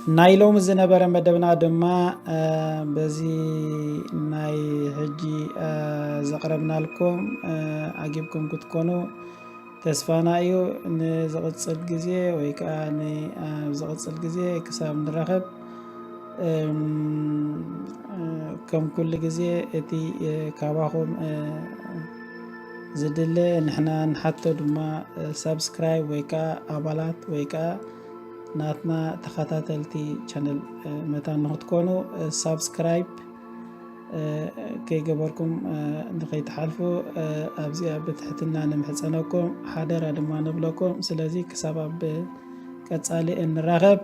ናይ ሎሚ ዝነበረ መደብና ድማ በዚ ናይ ሕጂ ዘቕረብናልኩም ኣጊብኩም ክትኮኑ ተስፋና እዩ። ንዝቕፅል ግዜ ወይ ከዓ ዝቕፅል ግዜ ክሳብ ንረኸብ ከም ኩሉ ግዜ እቲ ካባኹም ዝድለ ንሕና ንሓቶ ድማ ሳብስክራይብ ወይ ከዓ ኣባላት ወይ ከዓ ናትና ተኸታተልቲ ቻነል መታን ንክትኮኑ ሳብስክራይብ ከይገበርኩም ንከይትሓልፉ ኣብዚኣ ብትሕትና ንምሕፀነኩም ሓደራ ድማ ንብለኩም። ስለዚ ክሳብ ኣብ ቀፃሊ እንራኸብ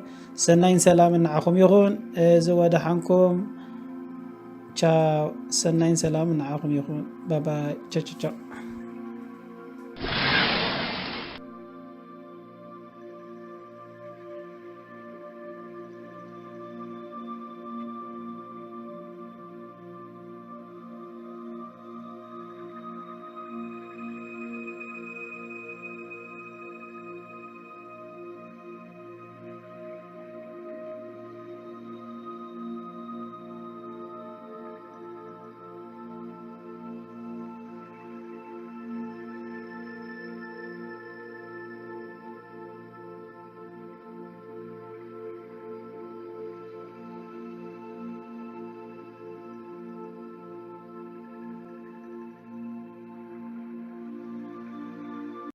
ሰናይን ሰላምን ንዓኹም ይኹን። እዚ ወደሓንኩም ቻው። ሰናይን ሰላምን ንዓኹም ይኹን። ባባይ ቻቻቻ።